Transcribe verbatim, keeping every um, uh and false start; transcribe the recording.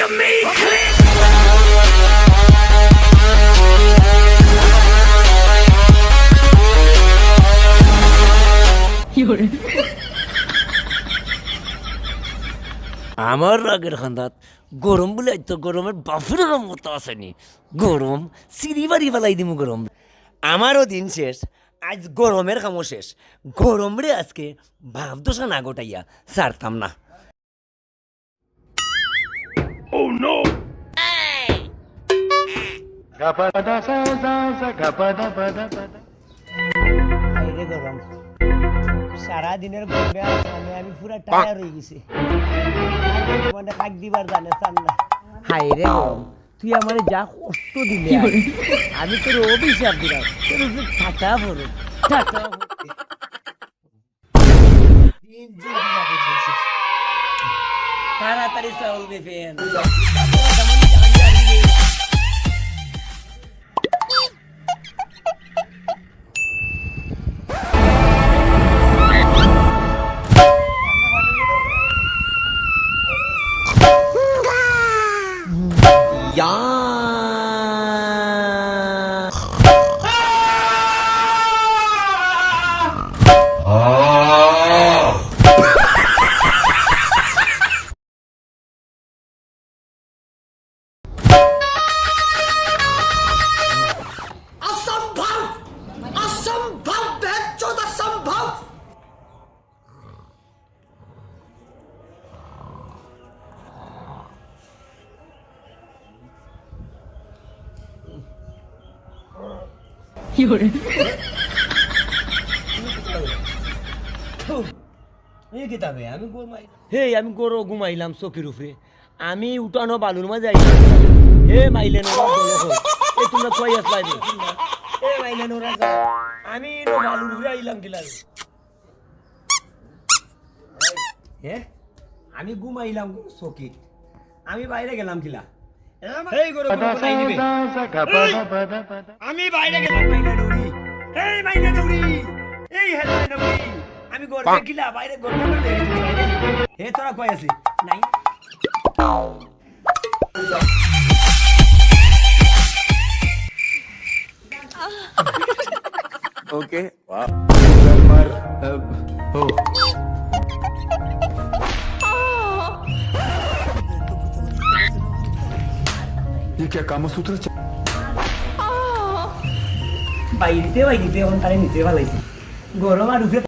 আমার রাগের খান্দাত গরম বুলে আইতো, গরমের বাপের রহমত আসেনি। গরম সিঁড়ি বাড়ি ফালাই দিমু গরম। আমারও দিন শেষ, আজ গরমের কামও শেষ। গরমরে আজকে ভাব দশা না ঘটাইয়া ছাড়তাম না। হায়রে গরম, সারা দিনের গরমে আর ঘামে আমি পুরা টায়ার হয়ে গেছি। আর মানে কাক দিবার জানে চান না। হায়রে গরম, তুই আমারে যা কষ্ট দিলে, আমি তোর অভিশাপ দিলাম, তোর উপরে ঠাটা পড়ুক, ঠাটা পড়ুক। তাড়াতাড়ি চাউল দে ফেন। অসম্ভব! অসম্ভব! বেচ্চোদ অসম্ভব! কি করে? এই কিতাবে আমি ঘুমাই। হে, আমি গরো ঘুমাইলাম চকির উপরে। আমি উঠানো বালুর মাঝে আইলাম। হে, মাইলে নোরা দল অকল। এই তোমরা কই আসলাই রে? এ মাইলে নোরা যা। আমি ইনো বালুর উপরে আইলাম কিলা রে? হে? আমি ঘুমাইলাম চকিত। আমি বাইরে গেলাম কিলা? এই গরো, গরো, গরো, নাই নিবে। এই, আমি বাইরে গেলাম, মাইনা ডৌরি। এই মাইনা ডৌরি। এই হেলা ডৌরি। আমি গরমে কিলা, বাইরে গরমে কিলা, বাইরে। হে, তোরা কই আছে? নাই। ওকে। ये क्या कामसूत्र च- বাইরেতে, বাইরেতে, এখন তারে নিচে ফালাইছি। গরম আর উপরে।